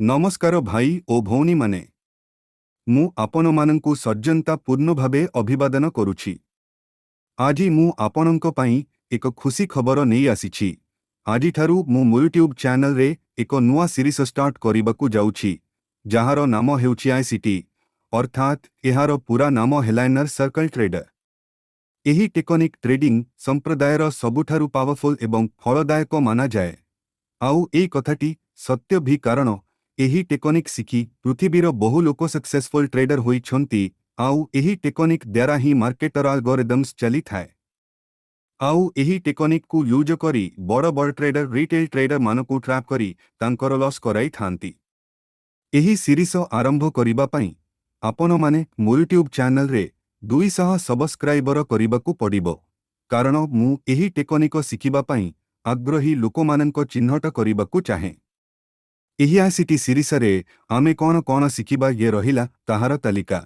ନମସ୍କାର ଭାଇ ଓ ଭଉଣୀମାନେ। ମୁଁ ଆପଣମାନଙ୍କୁ ସଜ୍ଜନତାପୂର୍ଣ୍ଣ ଭାବେ ଅଭିବାଦନ କରୁଛି। ଆଜି ମୁଁ ଆପଣଙ୍କ ପାଇଁ ଏକ ଖୁସି ଖବର ନେଇ ଆସିଛି। ଆଜିଠାରୁ ମୁଁ ୟୁଟ୍ୟୁବ୍ ଚ୍ୟାନେଲରେ ଏକ ନୂଆ ସିରିଜ ଷ୍ଟାର୍ଟ କରିବାକୁ ଯାଉଛି, ଯାହାର ନାମ ହେଉଛି ଆଇସିଟି, ଅର୍ଥାତ୍ ଏହାର ପୂରା ନାମ ହେଲା ଇନର ସର୍କଲ ଟ୍ରେଡର। ଏହି ଟେକନିକ୍ ଟ୍ରେଡିଂ ସମ୍ପ୍ରଦାୟର ସବୁଠାରୁ ପାୱାରଫୁଲ୍ ଏବଂ ଫଳଦାୟକ ମାନାଯାଏ। ଆଉ ଏଇ କଥାଟି ସତ୍ୟ ବି, କାରଣ ଏହି ଟେକନିକ୍ ଶିଖି ପୃଥିବୀର ବହୁ ଲୋକ ସକ୍ସେସଫୁଲ୍ ଟ୍ରେଡର ହୋଇଛନ୍ତି। ଆଉ ଏହି ଟେକନିକ୍ ଦ୍ୱାରା ହିଁ ମାର୍କେଟର ଆଲଗୋରିଦମ୍ସ ଚାଲିଥାଏ। ଆଉ ଏହି ଟେକନିକ୍କୁ ୟୁଜ୍ କରି ବଡ଼ ବଡ଼ ଟ୍ରେଡର ରିଟେଲ ଟ୍ରେଡରମାନଙ୍କୁ ଟ୍ରାପ୍ କରି ତାଙ୍କର ଲସ୍ କରାଇଥାନ୍ତି। ଏହି ସିରିଜ ଆରମ୍ଭ କରିବା ପାଇଁ ଆପଣମାନେ ମୋ ୟୁଟ୍ୟୁବ୍ ଚ୍ୟାନେଲରେ 200 ସବସ୍କ୍ରାଇବର କରିବାକୁ ପଡ଼ିବ, କାରଣ ମୁଁ ଏହି ଟେକନିକ ଶିଖିବା ପାଇଁ ଆଗ୍ରହୀ ଲୋକମାନଙ୍କ ଚିହ୍ନଟ କରିବାକୁ ଚାହେଁ। ଏହି ଆଇସିଟି ସିରିଜରେ ଆମେ କ'ଣ କ'ଣ ଶିଖିବା, ଇଏ ରହିଲା ତାହାର ତାଲିକା।